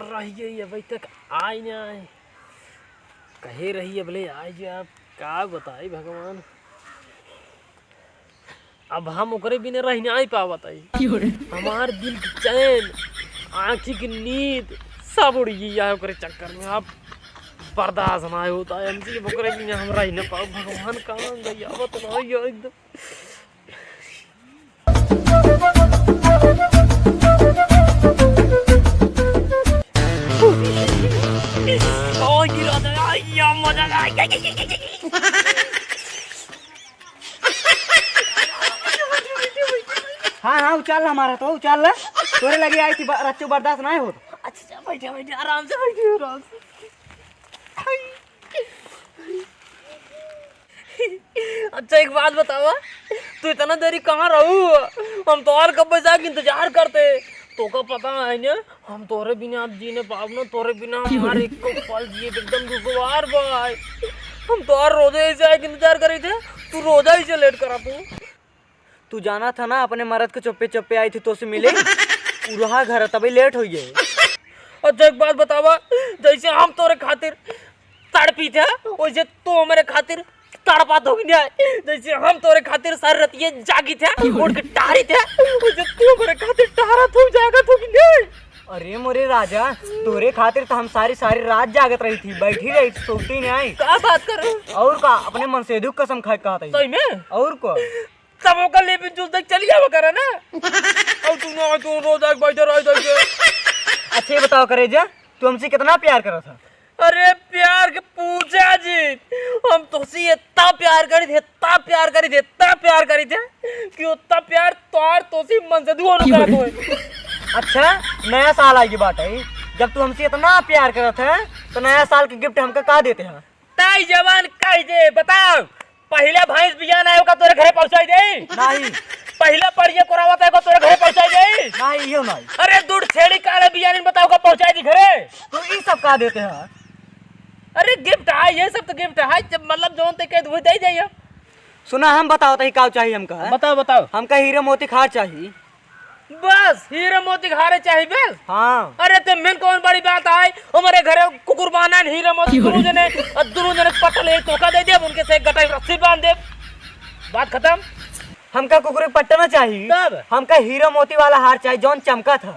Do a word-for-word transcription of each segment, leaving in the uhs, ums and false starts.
रहिए, अबे तक आइ ना आइ। कहे रही अबले आइ जाए, अब का बताई भगवान। अब हम ओकरे बिना रहि नाहीं पावत हई। क्यों रे? हमार दिल के चैन, आँखी के नींद सब उड़ि गई है ओकरे चक्कर में। अब बर्दाश्त नाहीं होत है हमसे, अब ओकरे बिना हम रहि ना पाउब। भगवान कहाँ गई, आवत नाहीं है एकदम। हाँ, हाँ, उचाल ला हमारा तो, उचाल ला। तोरे लगे आई थी, ब-, रच्चो बर्दाश्त नाहीं होत। अच्छा, अच्छा, बैठे, बैठे, आराम से बैठे, आराम से। अच्छा, एक बात बतावा, तू इतना देरी कहाँ रहू? हम तोहार कब से इंतजार करते। तोका पता है ना, हम तोहरे बिना अब जी ना पाउब ना, तोहरे बिना हमार एको पल जिए एकदम दुश्वार बा। हम तोहार रोजे ऐसे आए के इंतजार करी थे, तू रोजा ऐसे लेट करा तू। तू जाना था ना, अपने मरद के चुप्पे चुप्पे आई थी तोसे मिले। उरहा घर तबे लेट होइ गए। अच्छा, एक बात बतावा, जैसे हम तोरे खातिर तड़पी थे, वैसे तू हमरे खातिर तड़पा तो कि नहीं? जैसे हम तोरे खातिर सारी रतिये जागी थे, उठ के टहरी थे, वैसे तू हमरे खातिर टहरा तू जागा तो कि नहीं? अरे मोरे राजा, तोरे खातिर तो हम सारी सारी रात जागत रही थी, बैठी रही थी, सोती नहीं आई। का बात कर रहे हो? और का, अपने मनसेधु कसम खाए कहत है। सही में? और का? तब ओकर लेपिन जूस देख चली जावा करे ना। और तू ना, तू रोज एक बैठे रह जाइए। अच्छा, ये बताओ करे जा, तू हमसे कितना प्यार करत था? अरे प्यार के पूछा जी, हम तोसी इतना प्यार करी थे, इतना प्यार करी थे, इतना प्यार करी थे कि उतना प्यार तोर तोसी मनसेधु होनो करत होए। अच्छा, नया साल आइगे बाटे, जब तू हमसे इतना प्यार करत है, तो नया साल के गिफ्ट हमका का देते हैं? ताई जवान कह दे, बताओ, पहिला भैंस बियान आयो का तोरे घरे पहुँचाई दे? नहीं। पहिला परिया कोरावत है को तोरे घरे पहुँचाई दे? नहीं, यो नहीं। अरे दूध छेड़ी काले बियान बताओ का पहुँचाई दी घरे? तो ई सब का देते हैं? अरे गिफ्ट है, ये सब तो गिफ्ट है, जब मतलब जौन ते कह दे दे जाइए। सुना, हम बताओ तो का चाहिए हमका? बताओ, बताओ। हमका हीरे मोती खार चाहिए। बस हीरे मोती के हारे चाही बस। हाँ। अरे ते मेन कौन बड़ी बात आय, हमरे घरे कुकुर बान्हा है, हीरे मोती दोनों जने, और दोनों जने पटल एक तोका दे देब, उनके से एक गटाई रस्सी बांध देब, बात खतम। हमका कुकुर के पट्टा ना चाही, तब? हमका हीरे मोती वाला हार चाही जौन चमकत है।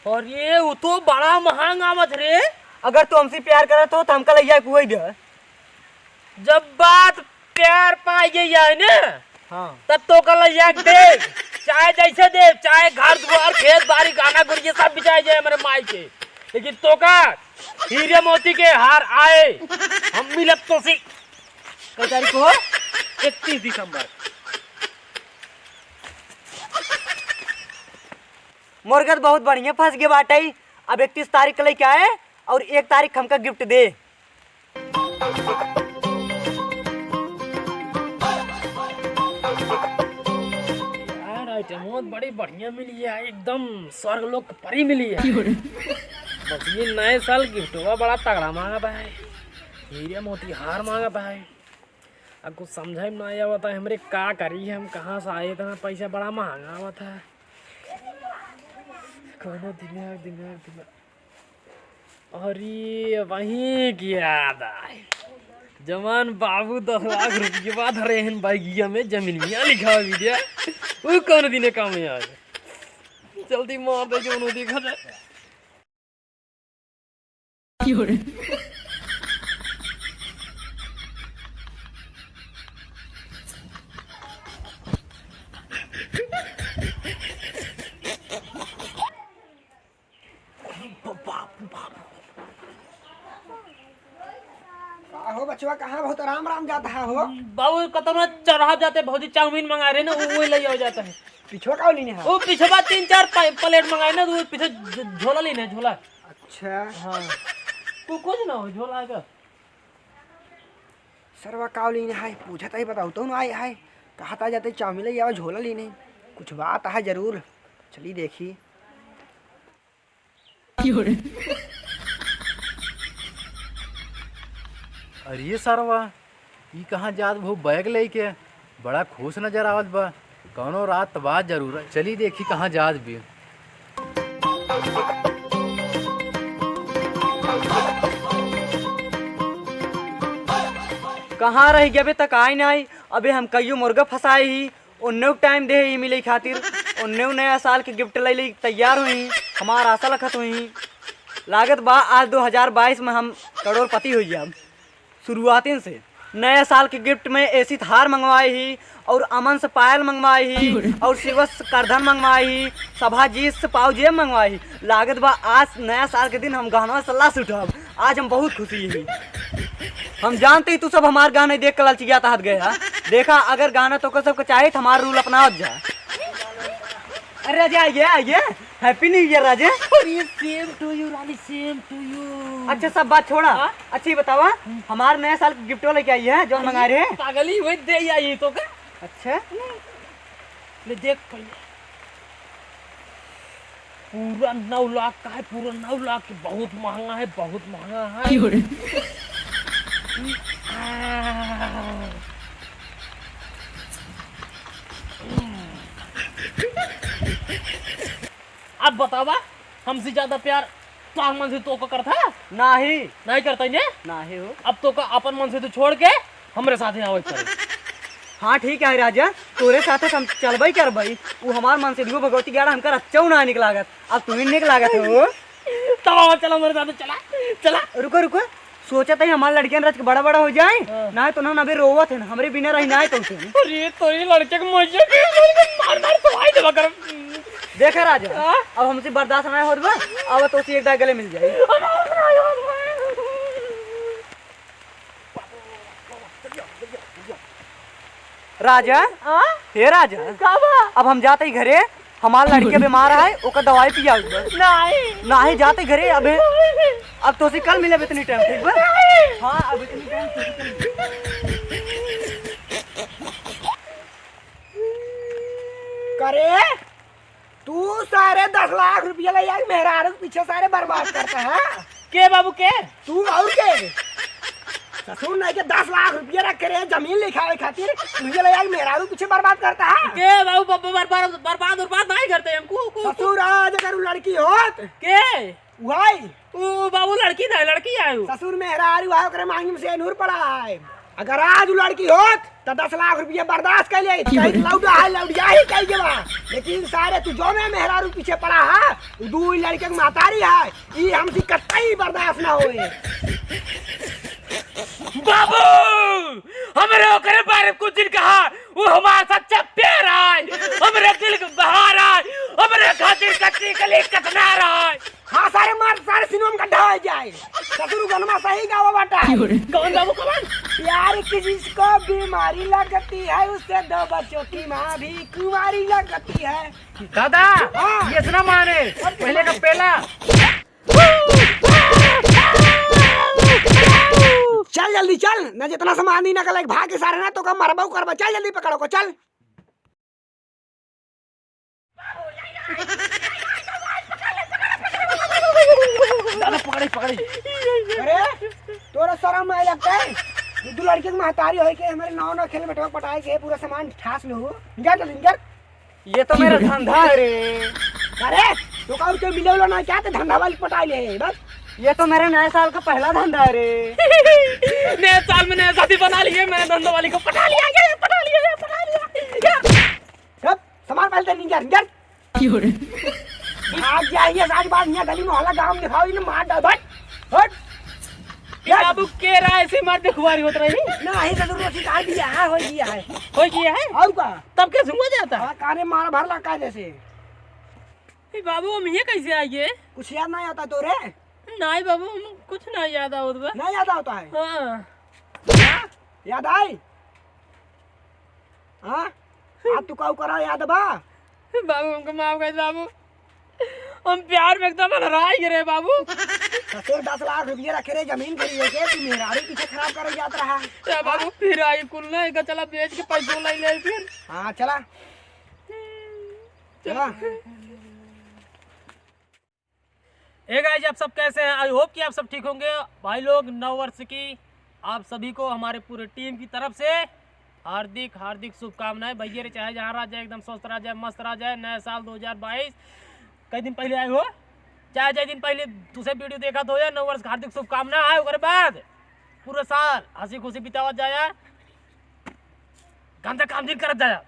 अरे वो तो बड़ा महंग आवत रे। अगर तू हमसे प्यार करत हो तो हमका लइया कुआई दे। जब बात प्यार पाई गई है ना, हाँ। तब तो कल एक दे, चाहे जैसे दे, चाहे घर दुआर, खेत बाड़ी, गाना गुरिया सब बिचाए जाए मेरे माई के, लेकिन तोका हीरे मोती के हार आए, हम मिलब तोसी। कई तारीख को हो? इकतीस दिसंबर। मोर गत बहुत बढ़िया फंस गए बाटे। अब इकतीस तारीख के लेके आए और एक तारीख हमका गिफ्ट दे। यार, आइटम बहुत बड़ी बढ़िया मिली है, एकदम स्वर्ग लोक परी मिली है। बस ये नए साल गिफ्टवा बड़ा तगड़ा मांगत है, हीरे मोती हार मांगत है। अब कुछ समझे में ना आवत है हमरे, का करी हम, कहाँ से आए इतना पैसा, बड़ा महंगा आवत है। कौनो दिमाग, दिमाग, दिमाग। अरे, वहीं की याद आए। जवान बाबू दस लाख रुपया धरे हैं बैगिया में, जमीन में लिखा हुआ दिया। वो कौन दिन काम में आए? जल्दी मार दे, जो उन्होंने देखा जाए। बाबू, बाबू। का हो बचवा, कहाँ बहुत राम राम जाता है हो? बाबू, कतनो चढ़ा जाते, भौजी चाउमीन मंगा रहे ना, वो, वो ले आओ जाता है। पिछवा का लेने है? वो पिछवा तीन चार पा-, प्लेट मंगाए ना, तो वो पीछे झ-, झोला लेने है, झोला। अच्छा। हाँ। तू कुछ ना हो, झोला का। सरवा का लेने है, पूछा तो ही बताओ, तो ना आए है। कहा था जाते चाउमीन ले आओ, झोला लेने। कुछ बात है जरूर। चली देखी। अरे सरवा, ई कहाँ जात बा बैग लेके? बड़ा खुश नजर आवत बा। कौनो रात बात जरूर है। चली देखी कहाँ जात बे। कहाँ रहि गए, अबे तक आए नाहीं। अबे हम कइयो मुर्गा फँसाए ही, उन्नेउ टाइम देहे ही मिले खातिर, उन्नेउ नया साल के गिफ्ट लइ लइ तैयार हुई, हमार आशा लखत हुई। लागत बा आज दो हजार बाईस में हम करोड़पति होइ जाब। शुरुआतिन से नया साल के गिफ्ट में एसी थार मंगवाए ही, और अमन से पायल मंगवाए ही, और शिवस से करधन मंगवाए ही, सभाजीत से पाउजेब मंगवाए ही। लागत बा आज नया साल के दिन हम गहनवा से लस उठब। आज हम बहुत खुशी ही। हम जानते ही तू सब हमार गहना देख के ललचियात हत गया। देखा, अगर गहना तोके सबके चाही त हमार रूल अपनावत जा। अरे राजा, आइए, आइए। Happy New Year राजा। अरे same to you रानी, same to you। अच्छा, सब बात छोड़ा। हाँ? अच्छा, ये बतावा, हमार नया साल के गिफ्ट वाला क्या ये है, जौन मंगा रहे हैं? पागल ही हुए, दे या ये तो का? अच्छा। ले देख पहले। पूरा नौ लाख का है, पूरा नौ लाख के, बहुत महंगा है, बहुत महंगा है। क्यों रे? आ। अब बतावा, हमसे ज्यादा प्यार तोहर मन से तोका करता? नाही। नाही करता ही ने? नाही हो। अब तोका अपन मन से तो छोड़ के हमरे साथे आवे के पड़े। हाँ, ठीक है राजा, तोरे साथे हम चलबई करबई। उ हमार मन से दुगो भगवती गाड़ा हमका रच्चऊ ना निक लागत, अब तू ही निक लागत हो। तब आवा, चला हमरे साथे, चला, चला। रुको, रुको, सोचत ही हमार लड़कियन रच के बड़ा बड़ा हो जाए, हाँ। ना तो ना अबे रोवत है ना, हमरे बिना रही ना तो उसे। अरे तोरी लड़के के मजे के मार मार तो भाई देवा कर। देखा राजा, हाँ? अब हमसे बर्दाश्त ना होत बा, अब तो उसे एक दाई गले मिल जाए। राजा, हाँ? हे राजा, का बा? अब हम जात ही घरे, हमार लड़के बीमार है, ओकर दवाई पियाऊ बा। नाही। नाही, जात ही घरे अबे। नाही। अब तोसे कल मिलब इतनी टाइम, ठीक बा? नाही। हाँ, अब इतनी टाइम तोसे कल मिलब। करे, तू सारे दस लाख रुपया ले आके मेहरारू के पीछे सारे बर्बाद करता है। के बाबू के? तू और के? ससुर नहीं के दस लाख रुपया रख के रे जमीन लिखावे खातिर, तुझे ले आके मेहरारू पीछे बर्बाद करता है। के बाबू, बर्बाद, बर्बाद, बर्बाद नहीं करते हमको। ससुर आज अगर वो लड़की होत, के? वही। ओ बाबू, लड़की ना, लड़की आयो। ससुर मेहरारू आयो, ओकरे मांगी में सेनुर पड़ा है। अगर आज उ लड़की होत, त दस लाख रुपया बर्दाश्त कर ले, कहीं लौटा है, लौट जाही कहीं के बा। लेकिन सारे तू जौने मेहरारू पीछे पड़ा है, उ दू लड़के के महतारी है, ई हमसे कतई बर्दाश्त ना होए। बाबू, हमरे ओकरे बारे में कुछ दिन कहा, वो हमारा सच्चा प्यार है, हमरे दिल के बहार है, हमरे खातिर कच्ची कली कचनार है। हाँ, सारे मार, सारे सिनेमा में गड्ढा हो जाए। ससुर गनमा सही गावा बाटा। कौन बाबू, कौन? प्यार की जिसको बीमारी लगती है, उससे दो बच्चों की माँ भी कुंवारी लगती है। दादा, हाँ। ये सुना माने, पहले का पहला। चल जल्दी चल, ना जितना सामान ही ना कल भाग के सारे ना तो का मरबऊ करबा। चल जल्दी पकड़ो को, चल। दादा, पकड़े, पकड़े। अरे, तोरा शरम नहीं लगता है? दू, दू लड़के के महतारी होई के हमरे नाव ना खेले बेटवा पटाए के पूरा सामान ठास लो। निकाल जल्दी, निकाल। ये तो मेरा धंधा है रे। अरे, तो का उसे मिले वाला ना क्या, तो धंधा वाली पटाई ले, बस। ये तो मेरे नए साल का पहला धंधा है रे। नए साल में नया शादी बना लिए, मैंने धंधा वाली को पटा लिया, ये पटा लिया, ये पटा लिया, ये। सब सामान पहले निकाल, निकाल। क्यों रे? भाग जाइए, सारी बात यहाँ गली मोहल्ला गांव में दिखाओ, इन्हें मार डाल, हट, हट। ए बाबू, के राय से मार देखुआरी होत रही? ना, ही तो रोटी काट दिया है, हो गया है। हो गया है? और का? तब कैसे हुआ जाता? हाँ, काने मार भर लगा जैसे। ए बाबू, हम ये कैसे आ गए? कुछ याद नहीं आता तो रे? नहीं बाबू, हम कुछ नहीं याद आवत बा। नहीं याद आवता है? हाँ। क्या? याद आई? हाँ? आज तू काऊ करा याद बा? बाबू, हमको माफ कर दे बाबू। हम प्यार में एकदम हराई गए रे बाबू। ससुर दस लाख रुपया रखे रे जमीन खरीदे के, तू मेहरारू पीछे खराब करे जात रहा। ए बाबू, फिर आई कुल ना, एक चला बेच के पैसों ले ले फिर। हाँ, चला। चला। चला। Hey guys, आप सब कैसे हैं? I hope कि आप सब ठीक होंगे। भाई लोग, नव वर्ष की आप सभी को हमारे पूरे टीम की तरफ से हार्दिक, हार्दिक शुभकामनाएं। भैया रे, चाहे जहाँ रह जाए, एकदम स्वस्थ रह जाए, मस्त रह जाए। नया साल दो हज़ार बाईस, कई दिन पहले आए हो, चाहे जय दिन पहले दूसरे वीडियो देखा तो या नव वर्ष की हार्दिक शुभकामना है। ओकरे बाद पूरा साल हँसी खुशी बितावत जाया, गंदा काम जिन करत जाया।